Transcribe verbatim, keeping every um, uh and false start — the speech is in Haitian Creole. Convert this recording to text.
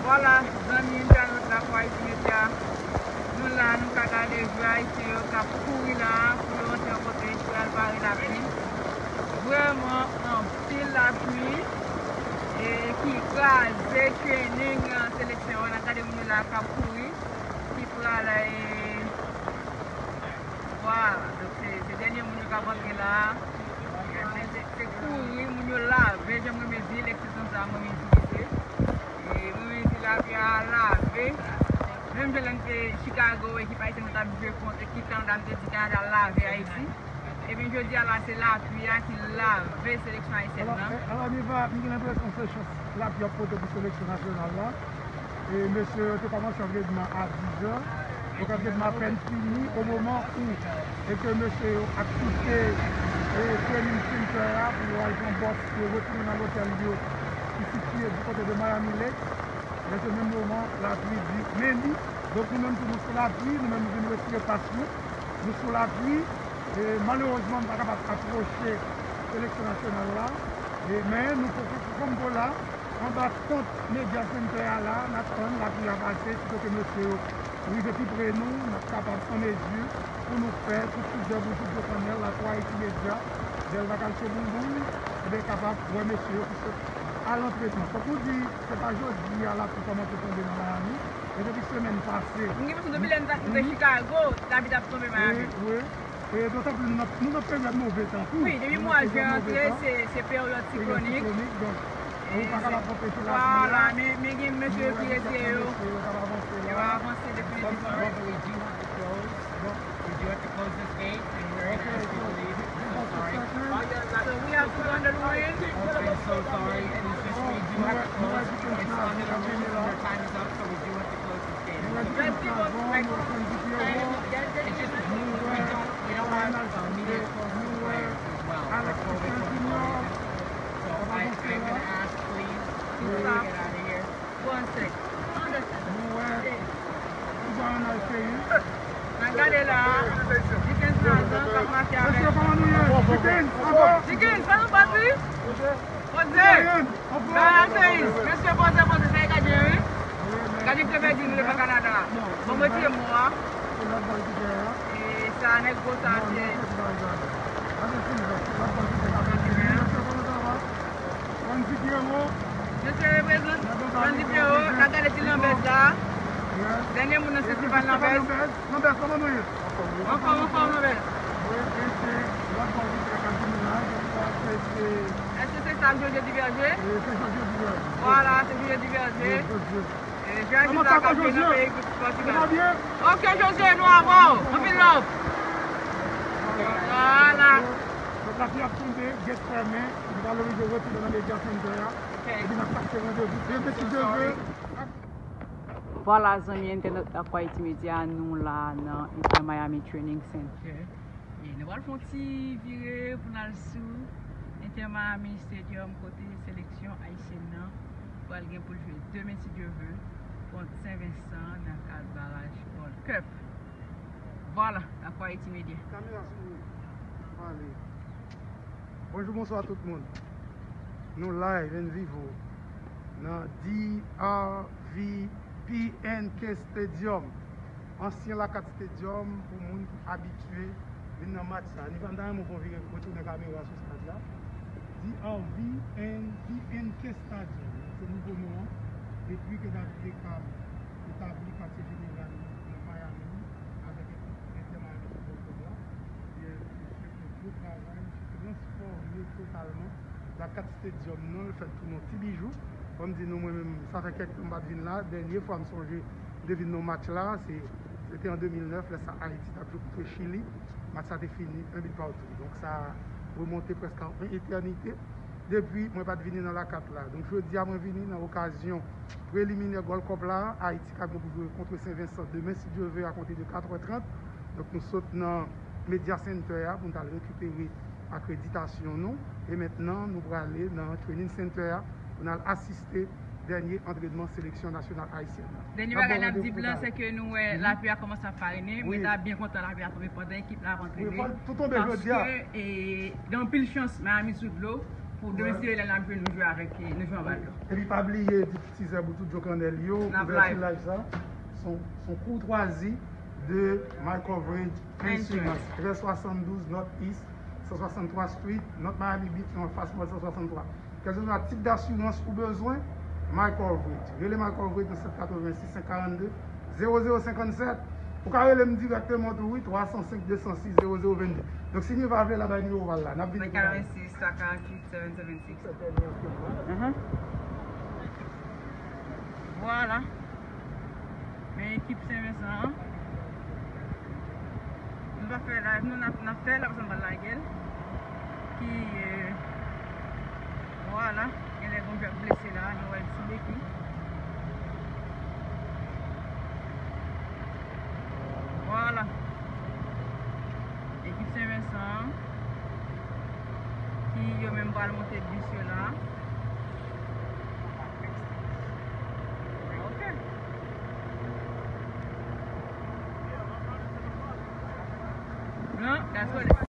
Vwala, zanmi entènot Lakwayiti Medya, nou la, nou ka gade jwè ayisyen yo k ap kouri la pou yo rantre yon kote pou y al pare lapli. Vrèman, anpil lapli e ki kraze training seleksyon an. N ap gade moun yo la k ap kouri, ki pral, e, vwala, donk se, se dènye moun yo k ap rantre la. Se, se, se kouri, moun yo lave, jan m renmen di l, ekspresyon sa a, mwen menm itilize. E mwen menm di lapli a lave. Menm jan lè m te Chicago, ekip ayisyen nou t ap jwe kont ekip Kanada, m te di Kanada lave Ayiti. Ebyen, jodi a la, se lapli a ki lave seleksyon ayisyèn nan. Alò, Niva, m gen enpresyon se chans lapli ap pote pou seleksyon nasyonal la. E mesye yo te kòmanse antrenman a dis zè. Donk, antrenman apèn fini, o moman ou e ke mesye yo ap kite, e, training center a pou yo al pran bòs pou yo retounen nan lotèl yo ki sitiye di kote de Miami Lakes. Men se menm moman lapli di men li. Donk, nou menm tou, nou sou lapli, nou menm nou vin retire pas nou. Nou sou lapli. E malerezman, m pa kapab apwoche seleksyon nasyonal la. E, men nou poko, kòm pou la, anba tant medya center a la, n ap tann lapli a pase, sito ke mesye yo rive pi pre nou, n ap kapab an mezi pou nou fè tout soudjè pou tout zòt annèl, Lakwayiti Medya, Dèlva Kalsyo Boulboul, ebyen kapab wè mesye yo ki sot al antrenman. Fòk nou di, se pa jodi a lapli kòmanse tonbe nan Miami, men depi semèn pase. M gen enpresyon depi lè nou te Chicago, lapli t ap tonbe Miami. Wi, wi. E dotan plis, nou nan, nou nan peryòd move tan tou. Wi, depi mwa jen antre, se, se peryòd siklonik. Siklonik, donk, ou pa kapab anpeche lapli a. Vwala, men, men gen mesye yo ki retire yo. Yo pa avanse depi le depwa. But we do have to close. We do have to close this gate, and we're gonna ask you to leave. I'm so sorry. So we have to go under the line. I'm so sorry. It's just we do have to close. It's on the news, and our time is up, so we do have to close this gate. It's just, we don't, we don't have, uh, media close to players as well for COVID twenty-four reasons. So I, I'm gonna ask, please, to get out of here. Bon, sèk. Nou wè, nou wè ann al peyi. N ap gade la, Dickens Nazan k ap mache avèk. Mesye, kòman nou ye? Dickens, ankò? Dickens, fè nou pati. Poze. Ba, peyi. Mesye, poze, poze, sa e gadyen, wi. Gadyen ki te pèdi nou devan Kanada. Bon, mwen tire mo a. E sa, nèg gwo sa, se. Randy Pierrot. Mesye reprezant Randy Pierrot, n ap gade ti Lambert la. Dènye moun nan se Stephane Lambert. Lambert, kòman nou ye? Anfòm, anfòm, Lambert. Èske se sa José Duverger? Vwala, se José Duverger. E, José sa k ap jwe nan peyi Pòtigal. Ok, José, nou avè w. Anpil love. Vwala. Donk, lapli ap tonbe, gate fèmen, nou pral oblije retounen nan media center a. Epi n ap pase randevou demen si Dye vle. Vwala, zanmi entènot Lakwayiti Medya, nou la nan Inter Miami Training Center. E nou pral fè yon ti vire pou n al sou Inter Miami Stadium, kote seleksyon ayisyèn nan pral gen pou l jwe demen si Dye vle kont Sen Vensan nan kad baraj Gold Cup. Vwala, Lakwayiti Medya. Kamera sou ou. Pale. Bonjou, bonswa tout moun. Nou live and vivo nan D R V P N K Stadium. Ansyen Lakat Stadium pou moun ki abitye vin nan match sa. Niva, m ta renmen w fè yon vire retounen kamera sou stad la. D R V and P N K Stadium, se nouvo non an. Depi ke David Beckham etabli katye jeneral li nan Miami avèk ekip Inter Miami Football Club la, ebyen, misye fè gwo travay, misye transfòme totalman Lakat Stadium nan, l fè l tounen yon ti bijou. Ban m di nou, mwen menm, sa fè kèk tan m pa t vin la. Dènye fwa m sonje m te vin nan match la, se, se te an de mil nèf, lè sa Ayiti t ap jwe kont Chili. Match sa te fini, un but partout. Donk, sa remonte prèske a yon etènite depi mwen pa t vini nan Lakat la. Donk, jodi a, mwen vini nan okazyon preliminè Gold Cup la. Ayiti k ap gen pou jwe kont Sen Vensan demen, si Dye vle, a konte de katrè trant. Donk, nou sot nan Media Center a pou n t al rekipere akreditasyon nou. E mentnan, nou prale nan Training Center a pou n al asiste dènye antrènman seleksyon nasyonal ayisyèn nan. Dènye bagay n ap di blan, se ke nou wè lapli a kòmanse ap parène. Mwen ta byen kontan lapli a tonbe pandan ekip la ap antrene. Paske, e, gen anpil chans Miami sou dlo. Pou demen si lè n ap jwe, nou jwe avèk, eh, nou jwe anba dlo. Epi pa bliye di ti zèb ou tout jo kannèl yo, kouvèti live sa, son, son koutwazi de My Coverage Insurance, trèz swasanndouz North East, san swasanntwa Street, North Miami Beach, nan fas Mall san swasanntwa. Kèlkeswa tip dasirans ou bezwen, My Coverage. Rele My Coverage nan sèt katrevensis, senk karannde, zewo zewo senkannsèt. Ou ka rele m dirèkteman tou, wi, twa san senk, de san sis, zewo zewo vennde. Donk, si Nilva vle la, bay nimewo pa l la. N ap vini pou nou. Senk karannsis, twa karannwit, seven seven six. Mhm. Vwala. Men ekip Sen Vensan an. Nou pa fè live, nou n ap, n ap fè l, apre sa n pral lage l. Ki, eh, vwala, genlè gon jwè k blese la, nou wè l sou beki. Vwala. Ekip Sen Vensan an, ki yo menm pral monte bis yo la. Ok. Non, that's what